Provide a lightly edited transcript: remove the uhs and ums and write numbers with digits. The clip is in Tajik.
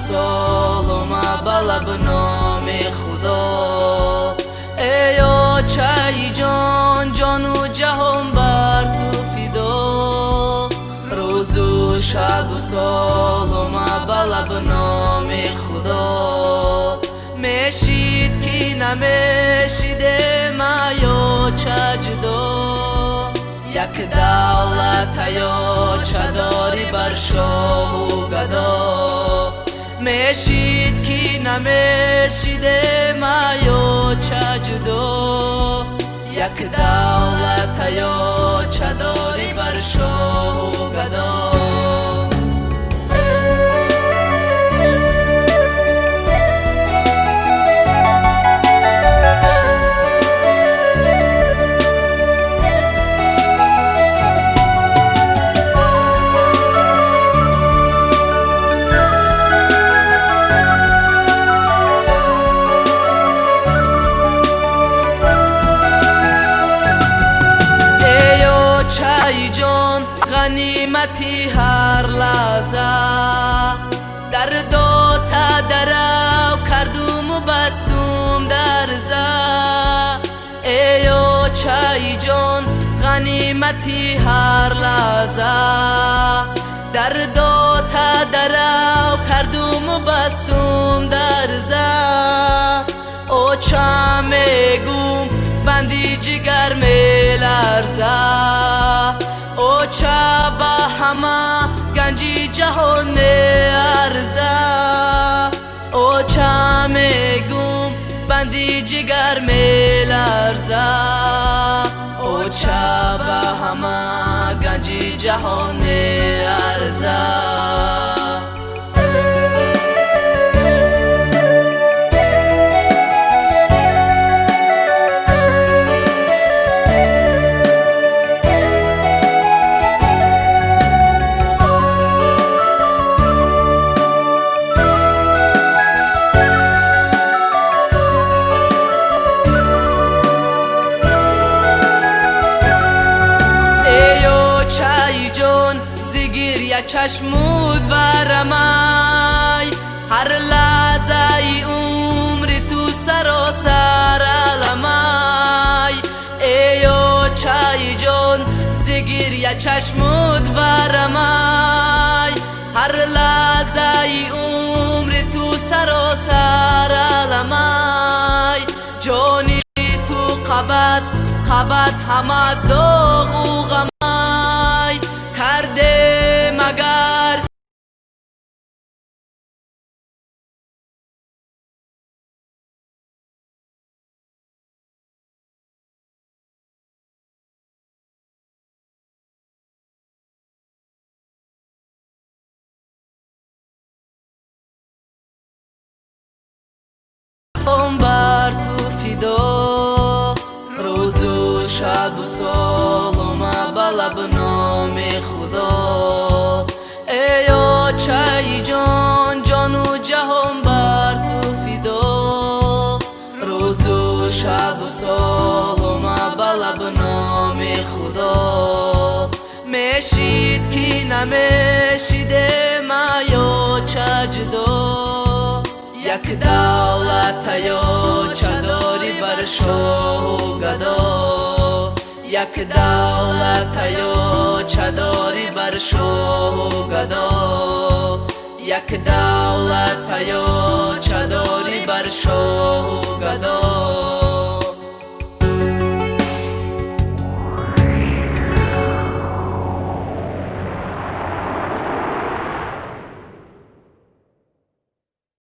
сол ма ба лаб номи Худо. Эй очаи ҷон, ҷону ҷаҳон бар ту фидо. Рӯзу шабу сол ма ба лаб номи Худо. Мешид ки намешиде ма ё чаҷдо. Як давлат ё чадори бар шоҳу гадо. Мешид ки намешиде ма ё чаҷдо. Як давлат ё чадори бар шоҳу гадо. Чай ҷон, ғанимати ҳар лаҳза. Дар дота дарав кардуму бастум дарза. Эй очаи ҷон, ғанимати ҳар лаҳза. Дар дота дарав кардуму бастум дарза. Оча мегум, банди ҷигар меларза. Оча ба ҳама ганҷи ҷаҳон меарза. Оча мегум, банди ҷигар меларза. Оча ба ҳама ганҷи ҷаҳон меарза. Зигиря чашмуд варамай. Ҳар лаҳзаи умри ту саросар аламай. Эй очаи ҷон, зигиря чашмуд варамай. Ҳар лаҳзаи умри ту саросар аламай. Ҷони ту қабат қабат ҳама доғу ғамай. Карде магар бар ту фидо. Рӯзу шабу солу ма ба лаб номи Худо. Эй очаи ҷон, ҷону ҷаҳон бар ту фидо. Рӯзу шабу солу ма ба лаб номи Худо. Мешид ки намешиде ма ё чаҷдо. Як давлат ё чадори бар шоҳу гадо. Як давлат ё чадори бар шоҳу гадо. Як давлат ё чадори бар шоҳу гадо.